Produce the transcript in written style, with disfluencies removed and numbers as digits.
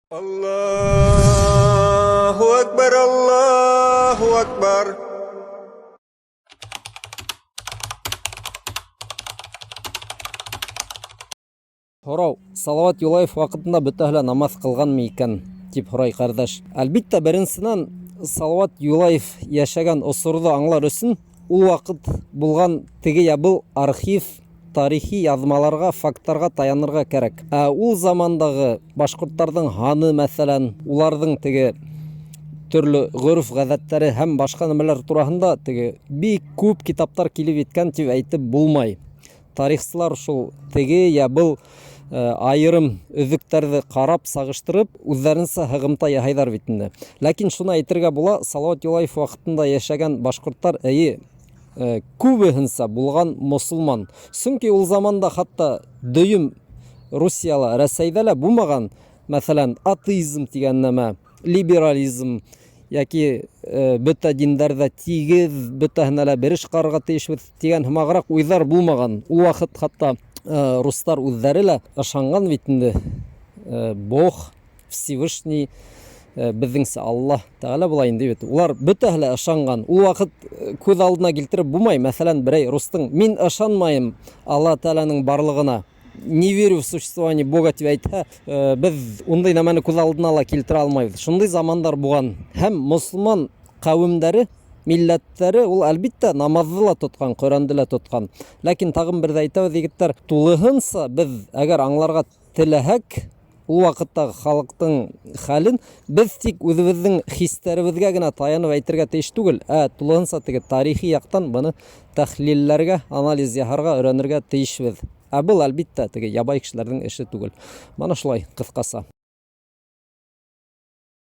Аллаһу әкбәр, Аллаһу әкбәр! Һорау, Салават Юлаев ваҡытында бөтәһе лә намаҙ ҡылғанмы икән, тип һорай ҡәрҙәш. Әлбиттә, беренсенән, Салават Юлаев йәшәгән осорҙо аңлар өсөн ул ваҡыт булған теге йә был архив, тарихи яҙмаларға, факттарға таянырға кәрәк. Ә ул замандағы башҡорттарҙың һаны, мәҫәлән, уларҙың теге төрлө ғөрөф-ғәҙәттәре һәм башҡа нәмәләр тураһында теге бик күп китаптар килеп еткән тип әйтеп булмай. Тарихсылар шул теге йә был айырым өҙөктәрҙе ҡарап, сағыштырып, үҙҙәренсә һығымта яһайҙар бит инде. Ләкин шуны әйтергә була, Салават Юлаев ваҡытында йәшәгән башҡорттар, эйе, күбеһенсә булған мосолман. Сөнки ул заманда хатта дөйөм Русияла, Рәсәйҙә лә булмаған, мәҫәлән, атеизм тигән нәмә, либерализм яки бөтә диндәр ҙә тигеҙ, бөтәһенә лә береш ҡарарға тейешбеҙ тигән һымағыраҡ уйҙар булмаған. Ул ваҡыт хатта рустар үҙҙәре лә ышанған бит инде, Бог, Всевышний, беҙҙеңсә Аллаһ Тәғәлә була инде бит. Улар бөтәһе лә ышанған. Ул ваҡыт күҙ алдына килтереп булмай, мәҫәлән, берәй рустың мин ышанмайым Алла Тәғәләнең барлығына, не верю в существование Бога тип әйтһә, беҙ ундай нәмәне күҙ алдына ла килтерә алмайбыҙ. Шундай замандар булған. Һәм мосолман ҡәүемдәре, милләттәре ул әлбиттә намаҙҙы ла тотҡан, Ҡөрьәнде лә тотҡан. Ләкин тағын бер ҙә әйтәбеҙ, егеттәр, тулыһынса беҙ әгәр аңларға теләһәк, ул ваҡыттағы халыҡтың хәлен беҙ тик үҙебеҙҙең хистәребеҙгә генә таянып әйтергә тейеш түгел, ә тулыһынса теге тарихи яҡтан быны тәхлилләргә, анализ яһарға өйрәнергә тейешбеҙ. Ә был, әлбиттә, теге ябай кешеләрҙең эше түгел. Мана шулай ҡыҫҡаса.